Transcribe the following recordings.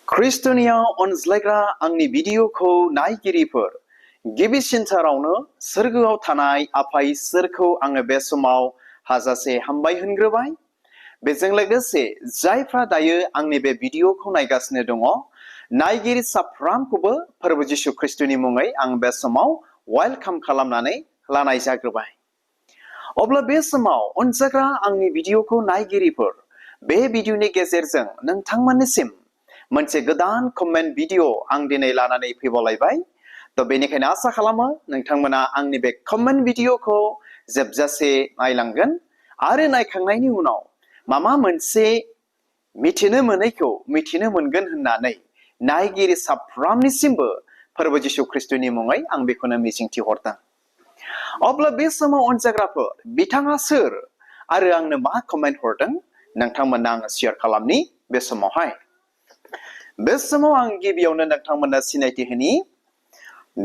खृष्टनियाव अनज्लायग्रा आंनि भिडिअखौ नायगिरिफोर गिबिसिनथारावनो सोरगोआव थानाय आफा इसोरखौ आङो बे समाव हाजासे हामबाय होनग्रोबाय। बेजों लोगोसे जायफ्रा दायो आंनि बे भिडिअखौ नायगासिनो दङ नायगिरि साफ्रामखौबो फोरबो जिसु ख्रिस्टनि मुङै आं बे समाव वेलकाम खालामनानै लानाय जाग्रोबाय। अब्ला बे समाव अनजाग्रा आंनि भिडिअखौ नायगिरिफोर बे भिडिअनि गेजेरजों नोंथांमोननिसिम मोनसे गोदान कमेन्ट भिडिअ आं दिनै लानानै फैबावलायबाय। तो बेनिखायनो आसा खालामो नोंथांमोना आंनि बे कमेन्ट भिडिअखौ जोबजासे नायलांगोन आरो नायखांनायनि उनाव माबा मोनसे मिथिनो मोनैखौ मिथिनो मोनगोन होननानै नायगिरि साफ्रामनिसिमबो फोरबो जिसु ख्रिस्टनि मुङै आं बेखौनो मिजिंथिहरदों। अब्ला बे समाव अनजाग्राफोर बिथाङा सोर आरो आंनो मा कमेन्ट हरदों नोंथांमोननो आङो शेयार खालामनि बे समावहाय। बे समाव आं गिबियावनो नोंथांमोननो सिनायथि होनि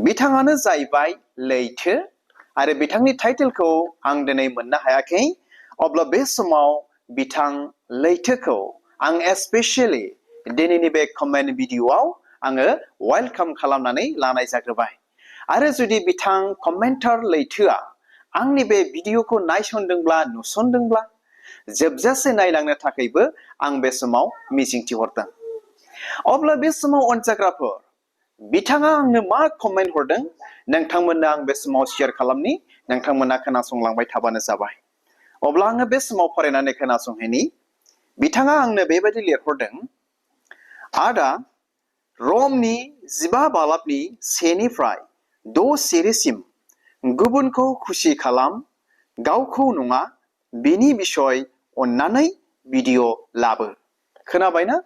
बिथाङानो जाहैबाय लैथो आरो बिथांनि टाइटेलखौ आं दिनै मोननो हायाखै। अब्ला बे समाव बिथां लैथोखौ आं स्पेशली दिनैनि बे कमेन्ट भिडिअआव आङो वेलकाम खालामनानै लानाय जाग्रोबाय। आरो जुदि बिथां कमेन्टार लैथोआ आंनि बे भिडिअखौ नायसनदोंब्ला नुसनदोंब्ला जोबजासे नायलांनो थाखायबो आं बे समाव मिजिंथिहरदों। अब्ला बे समाव अनजाग्राफोर बिथाङा आंनो मा कमेन्ट हरदों नोंथांमोननो आं बे समाव शेयार खालामनि, नोंथांमोना खोनासंलांबाय थाबानो जाबाय। अब्ला आङो बे समाव फरायनानै खोनासंहैनि। बिथाङा आंनो बेबायदि लिरहरदों, आदा रमनि 15 बालाबनि 1 निफ्राय 6 सिरिसिम गुबुनखौ खुसि खालाम, गावखौ नङा, बेनि बिसय अन्नानै भिडिअ लाबो। खोनाबायना?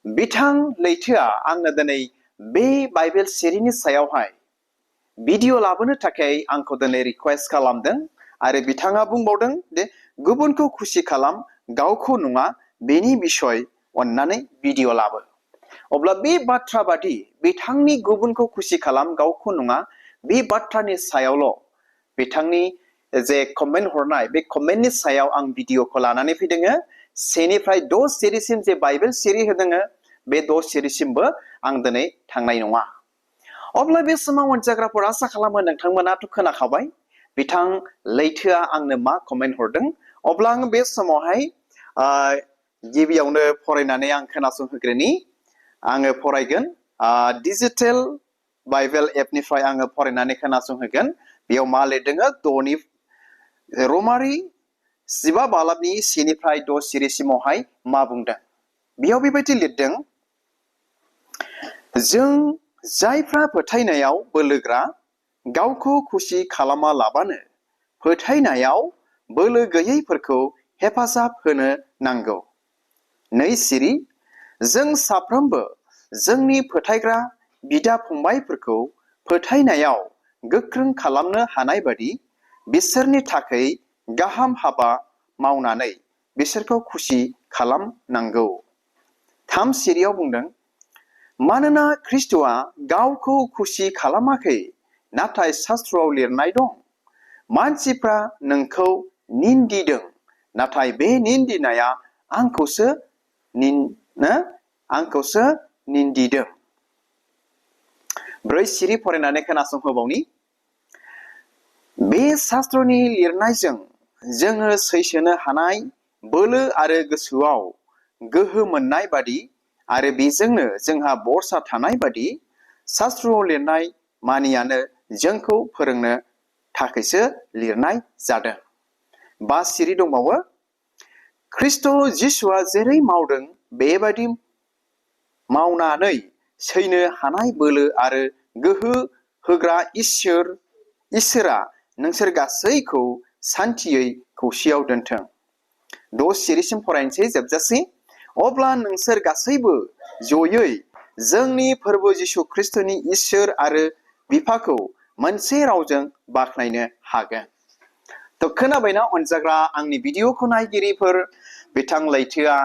बिथां लैथोआ आंनो दिनै बे बाइबेल सिरिनि सायावहाय भिडिअ लाबोनो थाखाय आंखौ दिनै रिक्वेस्ट खालामदों आरो बिथाङा बुंबावदों जे गुबुनखौ खुसि खालाम, गावखौ नङा, बेनि बिसय अन्नानै भिडिअ लाबो। अब्ला बे बाथ्रा बादि बिथांनि गुबुनखौ खुसि खालाम, गावखौ नङा, बे बाथ्रानि सायावल' बिथांनि जे कमेन्ट हरनाय बे कमेन्टनि सायाव आं भिडिअखौ लानानै फैदों। 1 निफ्राय 6 सिरिसिम जे बाइबेल सिरि होदों बे 6 सिरिसिमबो आं दिनै थांनाय नङा। अब्ला बे समाव अनजाग्राफोर आसा खालामो नोंथांमोनाथ' खोनाखाबाय बिथां लैथोआ आंनो मा कमेन्ट हरदों। अब्ला आं बे समावहाय गिबियावनो फरायनानै आं खोनासंहोग्रोनि। आङो फरायगोन डिजिटेल बाइबेल एपनिफ्राय आङो फरायनानै खोनासंहोगोन। बेयाव मा लिरदों रमारि 15 बालाबनि 1 निफ्राय 6 सिरिसिमावहाय मा बुंदों। बेयाव बेबायदि लिरदों, जों जायफ्रा फोथायनायाव बोलोग्रा गावखौ खुसि खालामा लाबानो फोथायनायाव बोलो गैयैफोरखौ हेफाजाब होनो नांगौ। 2 सिरि, जों साफ्रोमबो जोंनि फोथायग्रा बिदा फंबायफोरखौ फोथायनायाव गोख्रों खालामनो हानाय बादि बिसोरनि थाखाय गाहाम हाबा मावनानै बिसोरखौ खुसि खालामनांगौ। 3 सिरियाव बुंदों, मानोना ख्रिस्ट'आ गावखौ खुसि खालामाखै, नाथाय शास्त्रआव लिरनाय दं, मानसिफ्रा नोंखौ निन्दिदों, नाथाय बे निन्दिनाया आंखौसो निन्दिदों। 4 सिरि फरायनानै खोनासंहोबावनि। बे शास्त्रनि लिरनायजों जोङो सैसोनो हानाय बोलो आरो गोसोआव गोहो मोननाय बादि आरो बेजोंनो जोंहा बरसा थानाय बादि शास्त्रआव लिरनाय मानियानो जोंखौ फोरोंनो थाखायसो लिरनाय जादों। 5 सिरि दंबावो, ख्रिस्ट' जिसुआ जेरै मावदों बेबायदि मावनानै सैनो हानाय बोलो आरो गोहो होग्रा इसोरा नोंसोर गासैखौ सान्थियै खौसेयाव दोनथों। 6 सिरिसिम फरायनोसै जोबजासे। अब्ला नोंसोर गासैबो जयै जोंनि फोरबो जिसु ख्रिस्टनि इसोर आरो बिफाखौ मोनसे रावजों बाख्नायनो हागोन। तो खोनाबायना अनजाग्रा आंनि भिडिअखौ नायगिरिफोर बिथां लैथोआ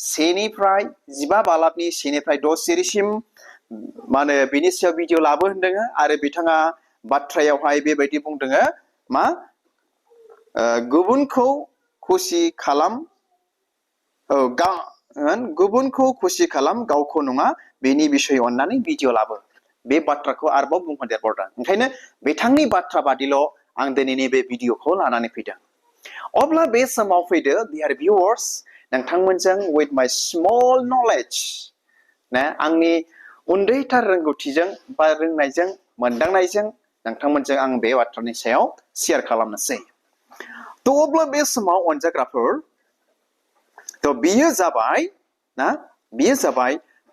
1 निफ्राय 15 बालाबनि 1 निफ्राय 6 सिरिसिम बिनि सायाव भिडिअ लाबो होनदों आरो बिथाङा बाथ्रायावहाय बेबायदि बुंदों, मा गुबुनखौ खुसि खालाम, गुबुनखौ खुसि खालाम गावखौ नङा बेनि बिसय अननानै भिडिअ लाबो बे बाथ्राखौ आरोबाव बुंहरदेरबावदों ओंखायनो बिथांनि बाथ्रा बादिल' आं दिनैनि बे भिडिअखौ लानानै फैदों अब्ला बे समाव फैदो डियार भिउअर्स नोंथांमोनजों with my small knowledge ना आंनि उन्दैथार रोंगौथिजों बा रोंनायजों मोनदांनायजों नोंथांमोनजों आं बे बाथ्रानि सायाव शेयार खालामनोसै थ' अब्ला बे समाव अनजाग्राफोर थ' बियो जाबाय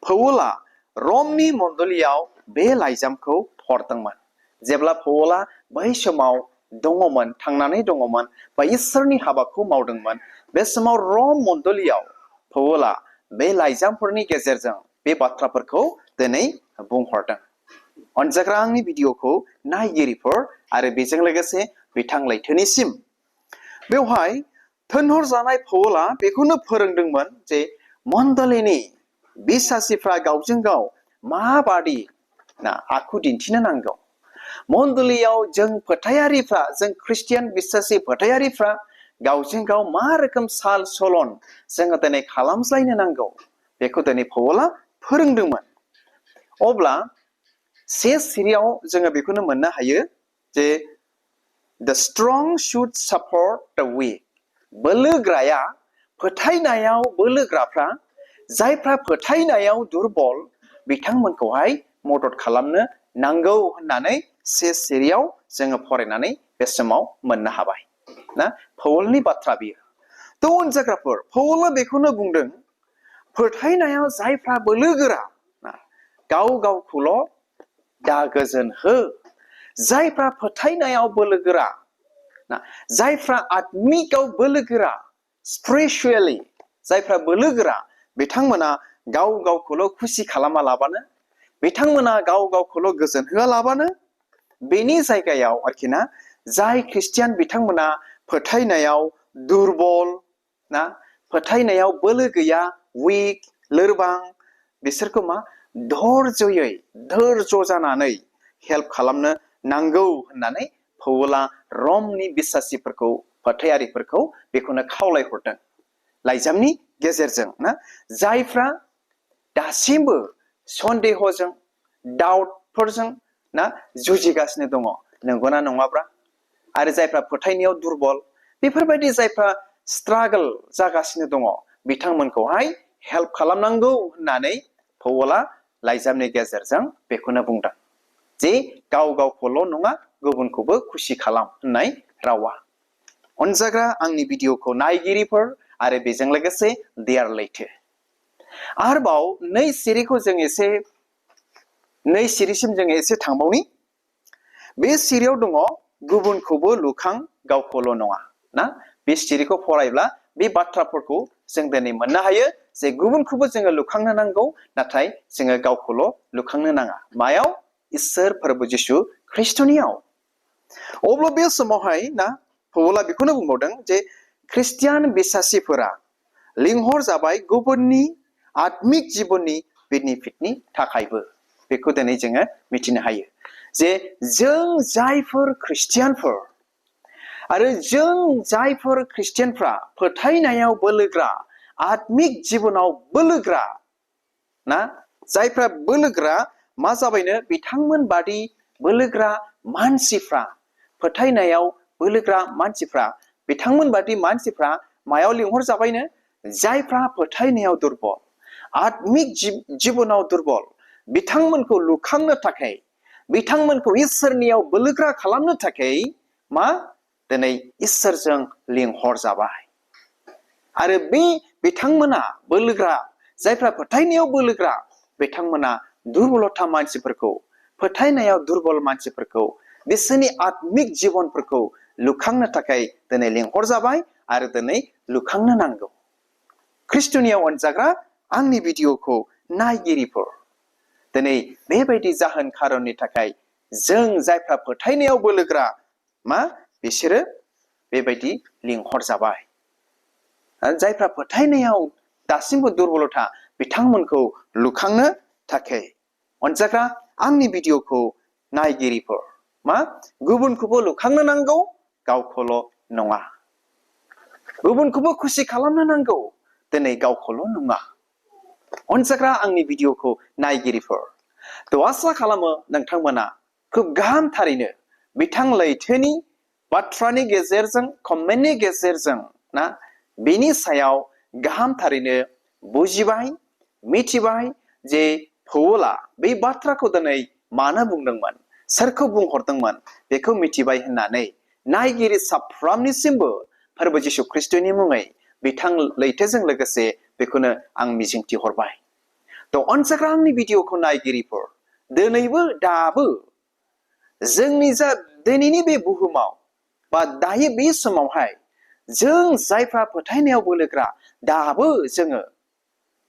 पौला रमनि मण्डलियाव बे लाइजामखौ हरदोंमोन जेब्ला पौला बै समाव दङमोन थांनानै दङमोन बा इसोरनि हाबाखौ मावदोंमोन बे समाव रम मण्डलियाव पौला बे लाइजामफोरनि गेजेरजों बे बाथ्राफोरखौ दिनै बुंहरदों अनजाग्रा आंनि भिडिअखौ नायगिरिफोर आरो बेजों लोगोसे बिथां लैथोनिसिम बेवहाय थोनहरजानाय पौला बेखौनो फोरोंदोंमोन जे मण्डलिनि बिसासिफ्रा गावजों गाव माबादि आखु दिन्थिनो नांगौ मण्डलियाव जों फोथायारिफ्रा जों ख्रिस्टियान बिसासि फोथायारिफ्रा गावजों गाव मा रोखोम साल सलन जोङो दिनै खालामज्लायनो नांगौ बेखौ दिनै पौला फोरोंदोंमोन अब्ला से सिरियाव जोङो बेखौनो मोननो हायो जे the strong should support the weak बोलोग्राया फोथायनायाव बोलोग्राफ्रा जायफ्रा फोथायनायाव दुरबल बिथांमोनखौहाय मदद खालामनो नांगौ होननानै से सिरियाव जोङो फरायनानै बे समाव मोननो हाबाय ना पौलनि बाथ्रा बियो थ' अनजाग्राफोर पौला बेखौनो बुंदों फोथायनायाव जायफ्रा बोलोगोरा गाव गावखौल' दा गोजोन हो जायफ्रा फोथायनायाव बोलोगोरा जायफ्रा आत्मिकाव बोलोगोरा स्पिरिचुवेलि जायफ्रा बोलोगोरा बिथांमोना गाव गावखौल' खुसि खालामा लाबानो बिथांमोना गाव गावखौल' गोजोन होआ लाबानो बेनि जायगायाव आरोखि ना जाय ख्रिस्टियान बिथांमोना फोथायनायाव दुरबल ना फोथायनायाव बोलो गैया उइक लोरबां बिसोरखौ मा धैर्ययै धैर्य जानानै हेल्प खालामनो नांगौ होननानै पौला रमनि बिसासिफोरखौ फोथायारिफोरखौ बेखौनो खावलायहरदों लाइजामनि गेजेरजों ना जायफ्रा दासिमबो सन्देहजों डाउटफोरजों ना जुजिगासिनो दङ नंगौना नङाब्रा आरो जायफ्रा फोथायनायाव दुरबल बेफोरबायदि जायफ्रा स्ट्रागल जागासिनो दङ बिथांमोनखौहाय हेल्प खालामनांगौ होननानै पौला लाइजामनि गेजेरजों बेखौनो बुंदों जे गाव गावखौल' नङा गुबुनखौबो खुसि खालाम होननाय रावा अनजाग्रा आंनि भिडिअखौ नायगिरिफोर आरो बेजों लोगोसे डियार लैथो आरोबाव नै सिरिखौ जों एसे नै सिरिसिम जों एसे थांबावनि बे सिरियाव दङ गुबुनखौबो लुखां गावखौल' नङा ना बे सिरिखौ फरायब्ला बे बाथ्राफोरखौ जों दिनै मोननो हायो जे गुबुनखौबो जोङो लुखांनो नांगौ नाथाय जोङो गावखौल' लुखांनो नाङा मायाव इसोर प्रभु जिशु ख्रिस्टनियाव अब्ला बे समावहाय ना पौला बेखौनो बुंबावदों जे ख्रिस्टियान बिसासिफोरा लिंहर जाबाय गुबुननि आत्मिक जिबननि बेनिफिटनि थाखायबो बेखौ दिनै जोङो मिथिनो हायो जे जों जायफोर ख्रिस्टियानफोर आरो जों जायफोर ख्रिस्टियानफ्रा फोथायनायाव बोलोग्रा आत्मिक जिबनाव बोलोग्रा ना जायफ्रा बोलोग्रा मा जाबायनो बिथांमोन बादि बोलोग्रा मानसिफ्रा फोथायनायाव बोलोग्रा मानसिफ्रा बिथांमोन बादि मानसिफ्रा मायाव लिंहर जाबायनो जायफ्रा फोथायनायाव दुरबल आत्मिक जिबनाव दुरबल बिथांमोनखौ लुखांनो थाखाय बिथांमोनखौ इसोरनियाव बोलोग्रा खालामनो थाखाय मा दिनै इसोरजों लिंहर जाबाय आरो बे बिथांमोना बोलोग्रा जायफ्रा फोथायनायाव बोलोग्रा बिथांमोना दुर्बलता मानसिफोरखौ फोथायनायाव दुर्बल मानसिफोरखौ बिसोरनि आत्मिक जिबनफोरखौ लुखांनो थाखाय दिनै लिंहर जाबाय आरो दिनै लुखांनो नांगौ ख्रिस्टनियाव अनजाग्रा आंनि भिडिअखौ नायगिरिफोर दिनै बेबायदि जाहोन खारननि थाखाय जों जायफ्रा फोथायनायाव बोलोग्रा मा बिसोरो बेबायदि लिंहर जाबाय जायफ्रा फोथायनायाव दासिमबो दुर्बलता बिथांमोनखौ लुखांनो थाखाय अनजाग्रा आंनि भिडिअखौ नायगिरिफोर मा गुबुनखौबो लुखांनो नांगौ गावखौल' नङा गुबुनखौबो खुसि खालामनो नांगौ दिनै गावखौल' नङा अनजाग्रा आंनि भिडिअखौ नायगिरिफोर थ' आसा खालामो नोंथांमोना खोब गाहामथारैनो बिथां लैथोनि बाथ्रानि गेजेरजों कमेन्टनि गेजेरजों ना बेनि सायाव गाहामथारैनो बुजिबाय मिथिबाय जे पौला बे बाथ्राखौ दिनै मानो बुंदोंमोन सोरखौ बुंहरदोंमोन बेखौ मिथिबाय होननानै नायगिरि साफ्रोमनिसिमबो फोरबो जिशु ख्रिस्टनि मुङै बिथां लैथोजों लोगोसे बेखौनो आं मिजिंथि हरबाय थ' अनजाग्रा आंनि भिडिअखौ नायगिरिफोर दिनैबो दाबो जोंनि जा दिनैनि बे बुहुमाव बा दायो बे समावहाय जों जायफ्रा फोथायनायाव बोलोग्रा दाबो जोङो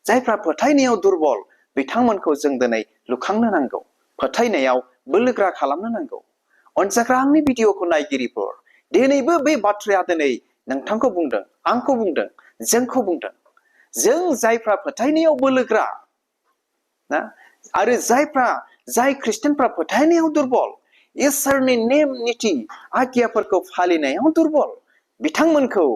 जायफ्रा फोथायनायाव दुरबल बिथांमोनखौ जों दिनै लुखांनो नांगौ फोथायनायाव बोलोग्रा खालामनो नांगौ अनजाग्रा आंनि भिडिअखौ नायगिरिफोर दिनैबो बे बाथ्राया दिनै नोंथांखौ बुंदों आंखौ बुंदों जोंखौ बुंदों जों जायफ्रा फोथायनायाव बोलोग्रा ना आरो जाय खृष्टानफ्रा फोथायनायाव दुरबल इसोरनि नेम निथि आज्ञाफोरखौ फालिनायाव दुरबल बिथांमोनखौ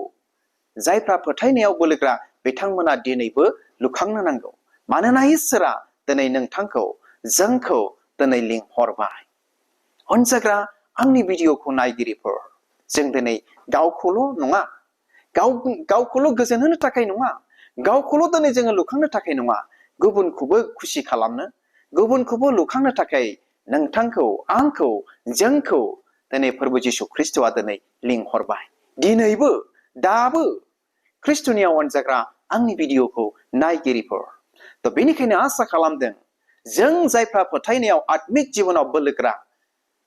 जायफ्रा फोथायनायाव बोलोग्रा बिथांमोना दिनैबो लुखांनो नांगौ मानोना इसोरा दिनै नोंथांखौ जोंखौ दिनै लिंहरबाय अनजाग्रा आंनि भिडिअखौ नायगिरिफोर जों दिनै गावखौल' नङा गावखौल' गोजोन होनो थाखाय नङा गावखौल' दिनै जोङो लुखांनो थाखाय नङा गुबुनखौबो खुसि खालामनो गुबुनखौबो लुखांनो थाखाय नोंथांखौ आंखौ जोंखौ दिनै फोरबो जिशु ख्रिस्टआ दिनै लिंहरबाय दिनैबो दाबो ख्रिस्टनियाव अनजाग्रा आंनि भिडिअखौ नायगिरिफोर थ' बेनिखायनो आसा खालामदों जों जायफ्रा फोथायनायाव आत्मिक जिबनाव बोलोग्रा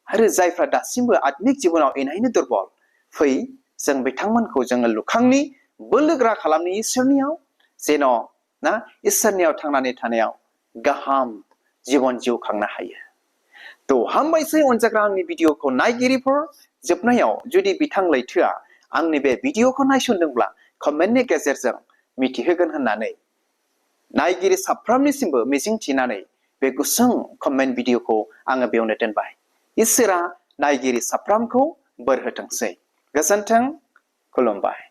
आरो जायफ्रा दासिमबो आत्मिक जिबनाव इनायनो दुरबल फै जों बिथांमोनखौ जोङो लुखांनि बोलोग्रा खालामनि इसोरनियाव जेन' ना इसोरनियाव थांनानै थानायाव गाहाम जिबन जिउ खांनो हायो थ' हामबायसै अनजाग्रा आंनि भिडिअखौ नायगिरिफोर जोबनायाव जुदि बिथां लैथोआ आंनि बे भिडिअखौ नायसनदोंब्ला कमेन्टनि गेजेरजों मिथिहोगोन होननानै नायगिरि साफ्रोमनिसिमबो मिजिं थिनानै बे गुसुं कमेन्ट भिडिअखौ आङो बेयावनो दोनबाय इसोरा नायगिरि साफ्रोमखौ बोर होथोंसै गोजोन्थों खुलुमबाय